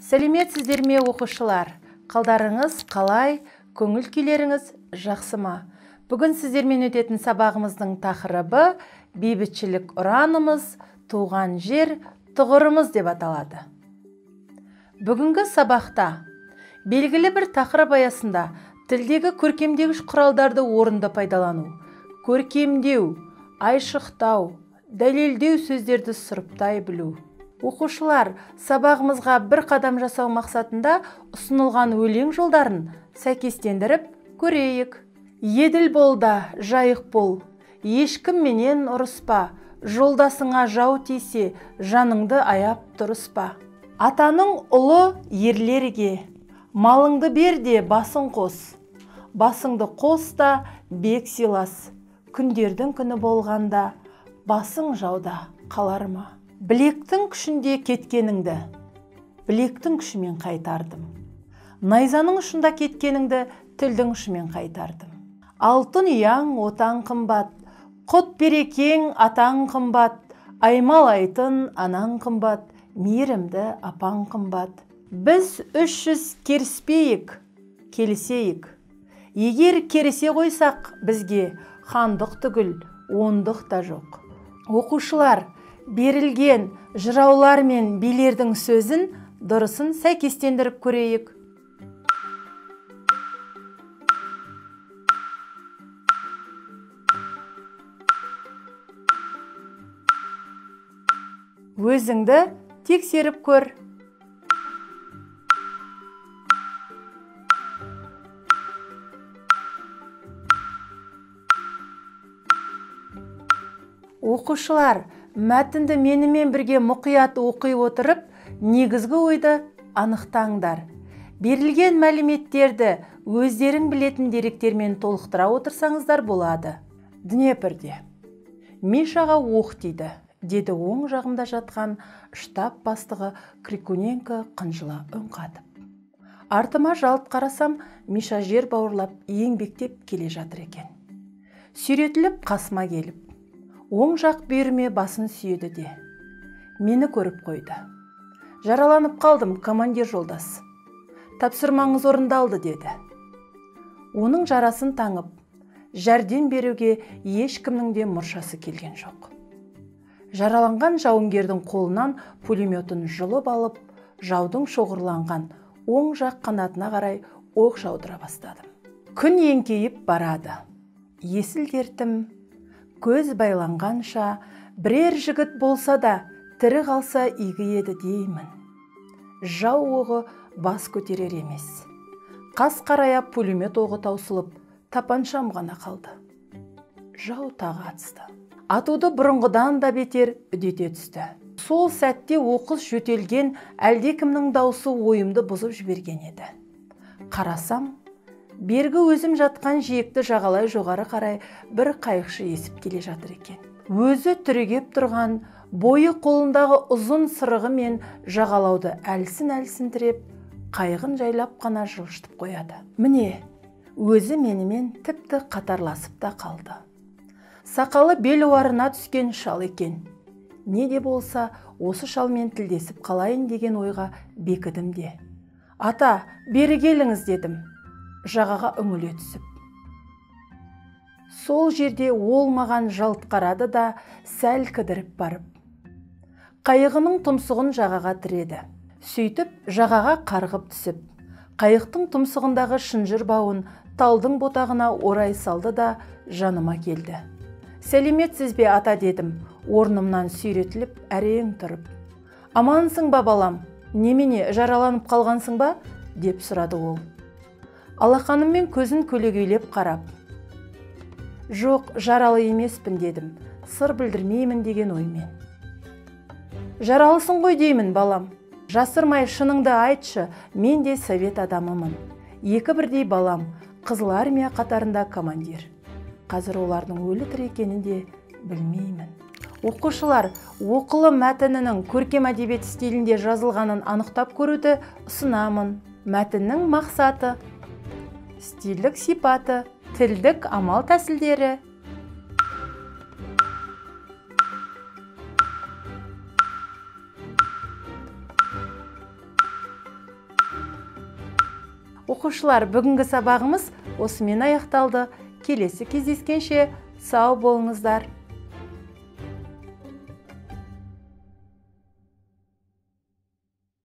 Сәлеметсіздер ме, оқушылар? Қалдарыңыз қалай? Көңіл күйлеріңіз жақсы ма? Бүгін сіздермен өтетін сабағымыздың тақырыбы бейбітшілік ұранымыз, туған жер тұғырымыз деп аталады. Бүгінгі сабақта белгілі бір тақырып аясында тілдегі көркемдегіш құралдарды орынды пайдалану, көркемдеу, айшықтау, дәлелдеу сөздерді сұрыптай білу. Оқушылар, сабағымызға бір қадам жасау мақсатында ұсынылған өлең жолдарын сәйкестендіріп көрейік. Еділ бол да, жайық бол, ешкімменен ұрыспа, жолдасыңа жау тисе, жаныңды аяп тұрыспа. Атаның ұлы ерлерге, малыңды бер де басың қос, басыңды қос та бек сыйлас, күндердің күні болғанда басың жауда қалар ма? Білектің күшінде кеткеніңді, білектің күшімен қайтардым. Найзаның ұшында кеткеніңді, тілдің ұшымен қайтардым. Алтын ұяң отан қымбат, құт берекең атаң қымбат, аймалайтын анаң қымбат, мейірімді апаң қымбат. Біз 300 керіспейік, келісейік. Егер керісе қойсақ, бізге хандық түгіл, ондық та жоқ. Оқушылар, берілген жыраулар мен билердің сөзін дұрысын сәйкестендіріп көрейік. Өзіңді тексеріп көр. Оқушылар, мәтінді менімен бірге мұқият оқи отырып, негізгі ойды анықтаңдар. Берілген мәліметтерді өздерің білетін деректермен толықтыра отырсаңыздар болады. Днепрде Мишаға оқ тиді, деді оң жағымда жатқан штаб бастығы Крикуненко қынжыла үн қатып. Артыма жалт қарасам, Миша жер бауырлап еңбектеп келе жатыр екен. Сүйретіліп қасыма келіп, оң жақ бүйіріме басын сүйеді де, мені көріп қойды. Жараланып қалдым, командир жолдас. Тапсырмаңыз орындалды, деді. Оның жарасын таңып, жәрдем беруге ешкімнің де мұршасы келген жоқ. Жараланған жауынгердің қолынан пулеметін жұлып алып, жаудың шоғырланған оң жақ қанатына қарай оқ жаудыра бастадым. Күн еңкейіп барады. Есіл дертім көз байланғанша бірер жігіт болса да тірі қалса игі еді деймін. Жау оғы бас көтерер емес. Қас қарая пулемет оғы таусылып, тапаншам ғана қалды. Жау тағы атысты. Атуды бұрынғыдан да бетер үдете түсті. Сол сәтте оқыс жөтелген әлдекімнің даусы ойымды бұзып жіберген еді. Қарасам, бергі өзім жатқан жиекті жағалай жоғары қарай бір қайықшы есіп келе жатыр екен. Өзі түрегеп тұрған, бойы қолындағы ұзын сырығы мен жағалауды әлсін-әлсін тіреп, қайығын жайлап қана жылжытып қояды. Міне, өзі менімен тіпті қатарласып та қалды. Сақалы белуарына түскен шал екен. Не де болса, осы шалмен тілдесіп қалайын деген ойға бекідім де. Ата, бері келіңіз, дедім, жағаға үңіле түсіп. Сол жерде ол маған жалт қарады да, сәл кідіріп барып, қайығының тұмсығын жағаға тіреді. Сөйтіп, жағаға қарғып түсіп, қайықтың тұмсығындағы шынжыр бауын талдың ботағына орай салды да жаныма келді. Сәлеметсіз бе, ата, дедім, орнымнан сүйретіліп әрең тұрып. Амансың ба, балам? Немене, жараланып қалғансың ба? Деп сұрады ол. Алақаныммен көзін көлегейлеп қарап. Жоқ, жаралы емеспін, дедім, сыр білдірмеймін деген оймен. Жаралысың ғой деймін, балам. Жасырмай шыныңды айтшы, мен де совет адамымын. Екі бірдей балам, Қызыл армия қатарында командир. Қазір олардың өлі тірі екенін де білмеймін. Оқушылар, оқылым мәтінінің көркем әдебиет стилінде жазылғанын анықтап көруді ұсынамын. Мәтіннің мақсаты, стильдік сипаты, тілдік амал тәсілдері. Оқушылар, бүгінгі сабағымыз осымен аяқталды. Келесі кездескенше сау болыңыздар.